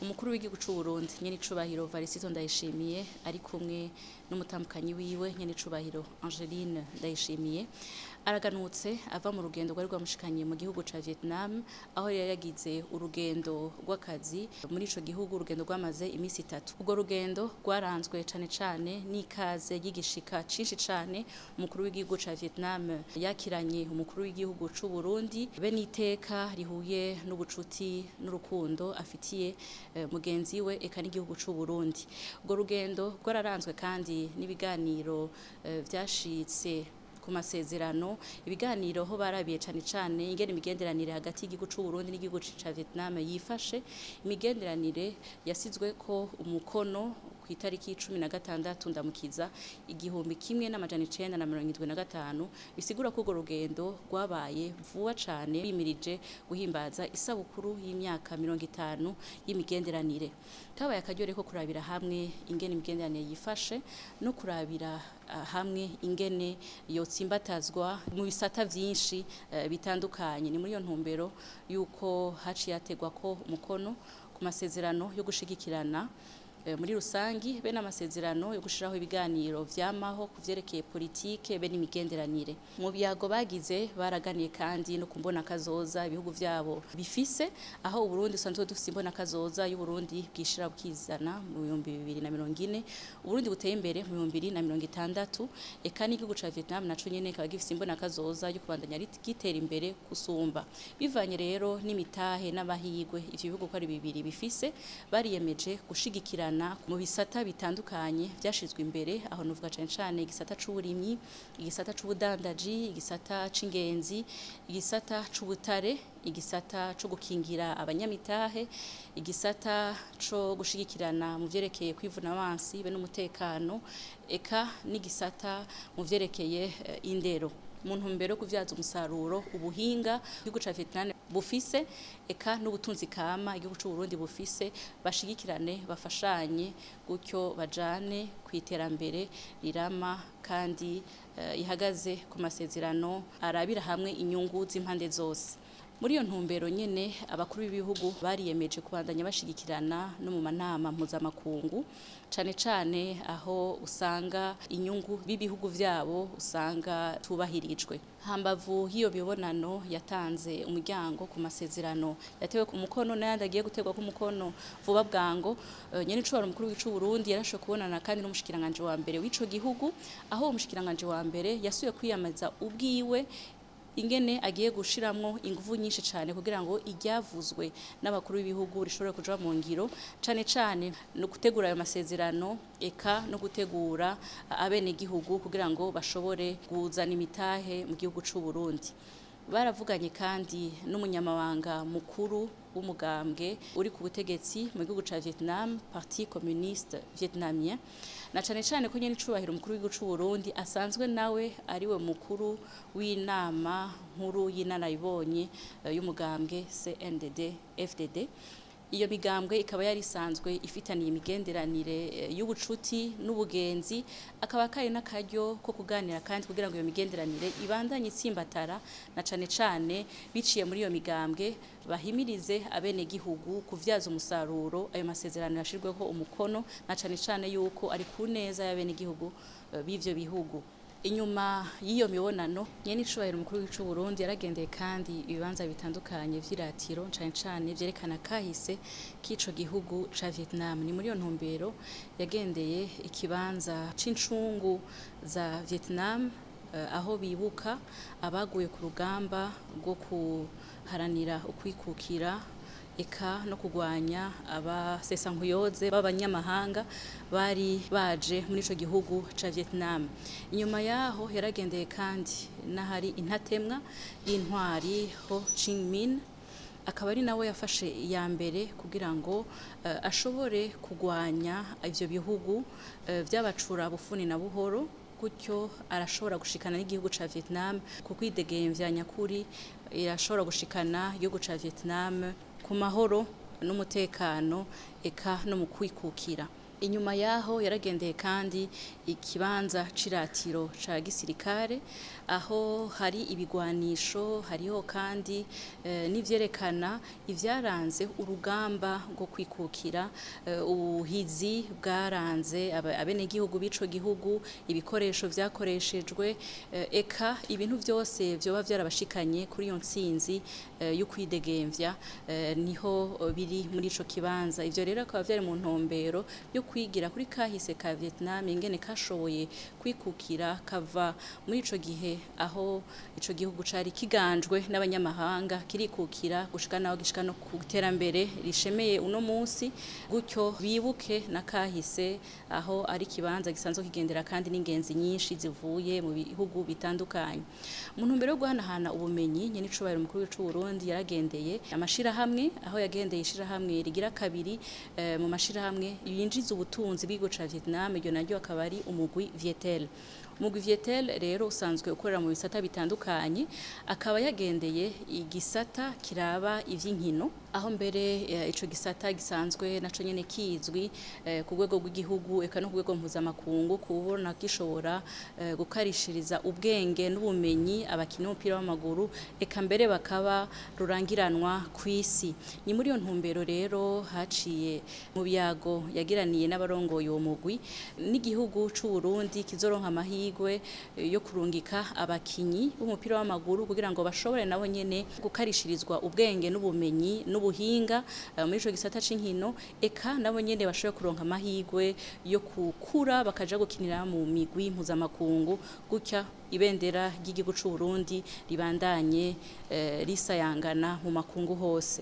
Umukuru w'igihugu c'u Burundi nyenicubahiro Varisito Ndayishimiye ari kumwe n'umutambukanyi wiwe nyenicubahiro Angeline Ndayishimiye araganutse ava mu rugendo rwari rwamushikanye mu gihugu ca Vietnam, aho yari yagize urugendo rw'akazi muri ico gihugu, urugendo rwamaze imisi 3. Urwo rugendo rwaranzwe cane cane n'ikaze y'igishika cinshi cane umukuru w'igihugu ca Vietnam yakiranye umukuru w'igihugu c'u Burundi, be n'iteka rihuye n'ubucuti n'urukundo afitiye mugenzi we eka n'igihugu c'u Burundi. Urwo rugendo rwararanzwe kandi n'ibiganiro vyashitse ku masezerano, ibiganiro ho barabiye cane cane ingene imigenderanire hagati y'igihugu c'u Burundi n'igihugu ca Vietnam yifashe, imigenderanire yasizwe ko umukono ku itariki 16 ndamukiza 1975, bisigura ko urwo rugendo rwabaye vuba cane bimirije guhimbaza isabukuru y'imyaka 50 y'imigenderanire. Kabaye akaryo ko kurabira hamwe ingene imigenderanire yifashe no kurabira hamwe ingene yotsimbatazwa mu bisata vyinshi bitandukanye. Ni muri iyo ntumbero yuko haciye hategwa ko umukono ku masezerano yo gushigikirana muri rusangi, be n'amasezerano yo gushiraho ibiganiro vyamaho kuvyerekeye politike be n'imigenderanire. Mu biyago bagize baraganiye kandi no kumbona kazoza ibihugu vyabo bifise, aho Uburundi usanzwe dufise imbona kazoza y'u Burundi bwishira bukizana mu 2040, Uburundi buteye imbere mu 2060, eka n'igihugu ca Vietnam naco nyene kaba gifise imbona kazoza yo kubandanya gitera imbere kusumba. Bivanye rero n'imitahe n'abahigwe ivyo bihugu ko ari bibiri bifise, bariyemeje gushigikirana mu bisata bitandukanye vyashizwe imbere, aho nuvuga cane cane igisata c'uburimyi, igisata c'ubudandaji, igisata c'ingenzi, igisata c'ubutare, igisata co gukingira abanyamitahe, igisata co gushigikirana mu vyerekeye kwivuna abansi be n'umutekano, eka n'igisata mu vyerekeye indero. Mu ntumbero yo kuvyaza umusaruro ubuhinga igihugu ca Vietnam bufise eka n'ubutunzi kama igihugu c'u Burundi bufise, bashigikirane bafashanye gutyo bajane kwiterambere rirama kandi ihagaze ku masezerano arabira hamwe inyungu z'impande zose. Muri iyo ntumbero nyene abakuru b'ibihugu bariyemeje kubandanya bashigikirana no mu manama mpuzamakungu, cane cane aho usanga inyungu b'ibihugu vyabo usanga tubahirijwe. Hambavu hiyo bibonano yatanze umuryango ku masezerano yatewe ku mukono n'ayandi agiye gutegwa ku mukono vuba bwango. Nyene icubahiro umukuru w'igihugu c'u Burundi yarashoboye kubonana kandi n'umushikiranganje wa mbere w'ico gihugu, aho umushikiranganje wa mbere yasuye kwiyamaza ubwiwe ingene agiye gushiramwo inguvu nyinshi cane kugira ngo iryavuzwe n'abakuru b'ibihugu rishobore kuja mu ngiro, cane cane no gutegura ayo masezerano eka no gutegura abenegihugu kugira ngo bashobore kuzana imitahe mu gihugu c'u Burundi. Baravuganye kandi n'umunyamabanga mukuru w'umugambwe uri ku butegetsi mu gihugu ca Vietnam, Parti Communiste Vietnamien, na cane cane ko nyene icubahiro umukuru w'igihugu c'u Burundi asanzwe nawe ariwe mukuru w'inama nkuru y'inararibonye y'umugambwe CNDD FDD. Iyo migambwe ikaba yari isanzwe ifitaniye imigenderanire y'ubucuti n'ubugenzi, akaba kari n'akaryo ko kuganira kandi kugira ngo iyo migenderanire ibandanye itsimbatara, na cane cane biciye muri iyo migambwe bahimirize abenegihugu kuvyaza umusaruro ayo masezerano yashirweho umukono, na cane cane yuko ari ku neza y'abenegihugu b'ivyo bihugu. Inyuma y'iyo mibonano nyene icubahiro umukuru w'igihugu c'u Burundi yaragendeye kandi ibibanza bitandukanye vy'iratiro, cane cane vyerekana kahise k'ico gihugu ca Vietnam. Ni muri iyo ntumbero yagendeye ikibanza c'incungu za Vietnam, aho bibuka abaguye ku rugamba rwo kuharanira ukwikukira eka no kugwanya abasesankuyoze b'abanyamahanga bari baje muri ico gihugu ca Vietnam. Inyuma yaho yaragendeye kandi n'ahari intatemwa y'intwari Ho Chi Minh, akaba ari nawe yafashe iya mbere kugira ngo ashobore kugwanya ivyo bihugu vy'abacura bufuni na buhoro, gutyo arashobora gushikana n'igihugu ca Vietnam ku kwidegemvya nyakuri, irashobora gushikana igihugu ca Vietnam ku mahoro n'umutekano eka no mu kwikukira. Inyuma yaho yaragendeye kandi ikibanza c'iratiro ca gisirikare, aho hari ibigwanisho, hariho kandi n'ivyerekana ivyaranze urugamba rwo kwikukira, ubuhizi bwaranze abenegihugu b'ico gihugu, ibikoresho vyakoreshejwe, eka ibintu vyose vyoba vyarabashikanye kuri iyo ntsinzi yo kwidegemvya, niho biri muri ico kibanza. Ivyo rero akaba vyari mu ntumbero yo kwigira kuri kahise ka Vietnam, ingene kashoboye kwikukira kava muri ico gihe aho ico gihugu cari kiganjwe n'abanyamahanga, kirikukira gushika naho gishika no ku iterambere rishemeye uno munsi. Gutyo bibuke na kahise, aho ari kibanza gisanzwe kigendera kandi n'ingenzi nyinshi zivuye mu bihugu bitandukanye. Mu ntumbero yo guhanahana ubumenyi, nyenicubahiro umukuru w'igihugu c'u Burundi yaragendeye amashirahamwe, aho yagendeye ishirahamwe rigira kabiri mu mashirahamwe yinjiza ubutunzi bw'igihugu ca Vietnam, iryo naryo akaba ari umugwi Viettel. Umugwi Viettel rero usanzwe ukorera mu bisata bitandukanye, akaba yagendeye igisata kiraba ivy'inkino, aho mbere ico gisata gisanzwe naco nyene kizwi ku rwego rw'igihugu eka no ku rwego mpuzamakungu, kubona gishobora gukarishiriza ubwenge n'ubumenyi abakinyi b'umupira w'amaguru, eka mbere bakaba rurangiranwa kw'isi. Ni muri iyo ntumbero rero haciye mu biyago yagiraniye n'abarongoye uwo mugwi n'igihugu c'u Burundi kizoronka amahirwe yo kurungika abakinyi b'umupira w'amaguru kugira ngo bashobore nabo nyene gukarishirizwa ubwenge n'ubumenyi n'ubuhinga muri ico gisata c'inkino, eka nabo nyene bashobore kuronka amahirwe yo gukura bakaja gukinira mu migwi mpuzamakungu, gutya ibendera ry'igihugu c'u Burundi ribandanye risayangana mu makungu hose.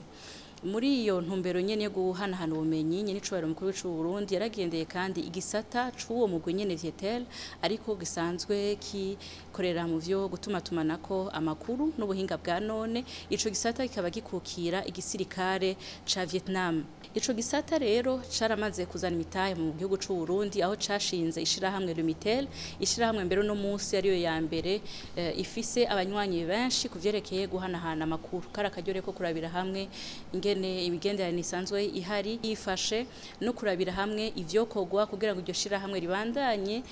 Muri iyo ntumbero nyene yo guhanahana ubumenyi, nyenicubahiro umukuru w'igihugu c'u Burundi yaragendeye kandi igisata c'uwo mugwi nyene Viettel, ariko gisanzwe kikorera mu vyo gutumatumanako amakuru n'ubuhinga bwa none. Ico gisata kikaba gikukira igisirikare ca Vietnam. Ico gisata rero caramaze kuzana imitahe mu gihugu c'u Burundi, aho cashinze ishirahamwe Lumitel, ishirahamwe mbere uno munsi ariyo ya mbere ifise abanywanyi benshi kuvyerekeye guhanahana amakuru. Kari akaryo ko kurabira hamwe ingene imigenderanire isanzwe ihari yifashe, no kurabira hamwe ivyokorwa kugira ngo iryo shirahamwe ribandanye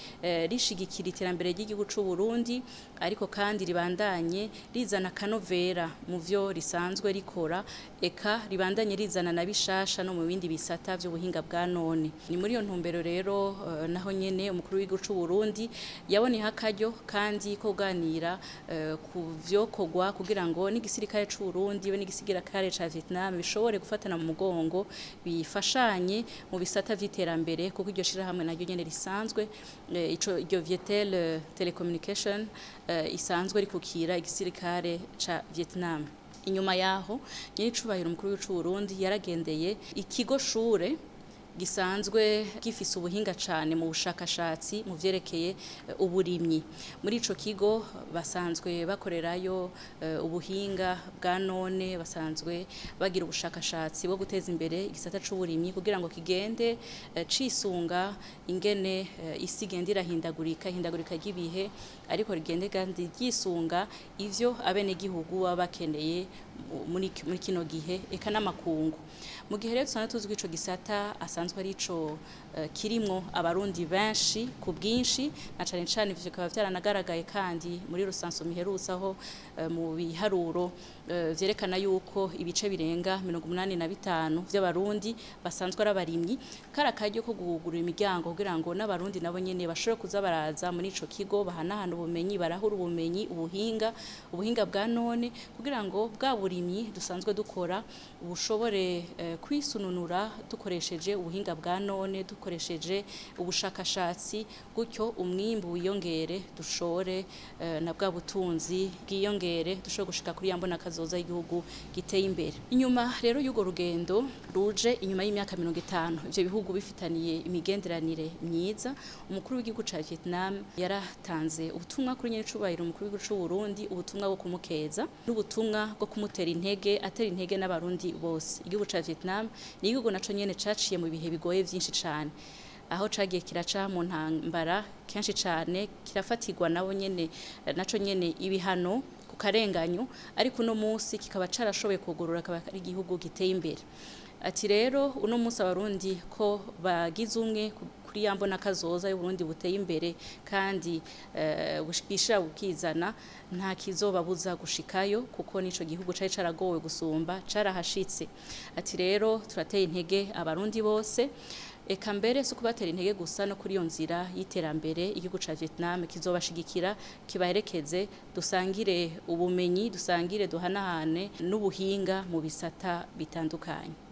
rishigikira iterambere ry'igihugu c'u Burundi, ariko kandi ribandanye rizana kanovera mu vyo risanzwe rikora, eka ribandanye rizana na bishasha no mu bindi bisata vy'ubuhinga bwa none. Ni muri iyo ntumbero rero naho nyene umukuru w'igihugu c'u Burundi yaboneye akaryo kandi ko kuganira ku vyokorwa kugira ngo n'igisirikare c'u Burundi be n'igisirikare ca Vietnam bishobore gufatana mu mugongo, bifashanye mu bisata vy'iterambere, kuko iryo shirahamwe naryo nyene risanzwe ico iryo Viettel Telecommunication isanzwe rikukira igisirikare ca Vietnam. Inyuma yaho nyenicubahiro umukuru w'igihugu c'u Burundi yaragendeye ikigo shure gisanzwe gifise ubuhinga cane mu bushakashatsi mu vyerekeye uburimyi. Muri ico kigo basanzwe bakorerayo ubuhinga bwa none, basanzwe bagira ubushakashatsi bwo guteza imbere igisata c'uburimyi kugira ngo kigende cisunga ingene isi igenda irahindagurika, ihindagurika ry'ibihe, ariko rigende kandi ryisunga ivyo abenegihugu baba bakeneye muri kino gihe, eka n'amakungu. Mu gihe rero dusanzwe tuzi ko ico gisata asanzwe ari ico kirimwo abarundi benshi ku bwinshi, na cane cane ivyo bikaba vyaranagaragaye kandi muri rusanso miherutse, aho mu biharuro vyerekana yuko ibice birenga 85 vy'abarundi basanzwe ari abarimyi. Kari akaryo ko guhugurura imiryango kugira ngo n'abarundi nabo nyene bashobore kuza baraza muri ico kigo, bahanahana ubumenyi, barahura ubumenyi, ubuhinga bwa none, kugira ngo bwa burimyi dusanzwe dukora bushobore kwisununura dukoresheje ubuhinga bwa none, dukoresheje ubushakashatsi, gutyo umwimbu wiyongere, dushore na bwa butunzi bwiyongere, dushobore gushika kuri ya mbona kazoza y'igihugu giteye imbere. Inyuma rero y'urwo rugendo ruje inyuma y'imyaka 50 ivyo bihugu bifitaniye imigenderanire myiza, umukuru w'igihugu ca Vietnam yaratanze ubutumwa kuri nyenicubahiro umukuru w'igihugu c'u Burundi, ubutumwa bwo kumukeza n'ubutumwa bwo kumutera intege, atera intege n'abarundi bose. Igihugu ca Vietnam ni igihugu naco nyene caciye mu bihe bigoye vyinshi cane, aho cagiye kiraca mu ntambara kenshi cane, kirafatirwa nabo nyene naco nyene ibihano ku karenganyo, ariko uno munsi kikaba carashoboye kugurura, akaba ari igihugu giteye imbere. Ati rero uno munsi Abarundi ko bagize umwe kuri ya mbona kazoza y'Uburundi buteye imbere kandi bwishira bukizana, nta kizobabuza gushikayo, kuko nico gihugu cari caragowe gusumba carahashitse. Ati rero turateye intege Abarundi bose, eka mbere si ukubatera intege gusa, no kuri iyo nzira y'iterambere igihugu ca Vietnam kizobashigikira, kibaherekeze, dusangire ubumenyi, dusangire, duhanahane n'ubuhinga mu bisata bitandukanye.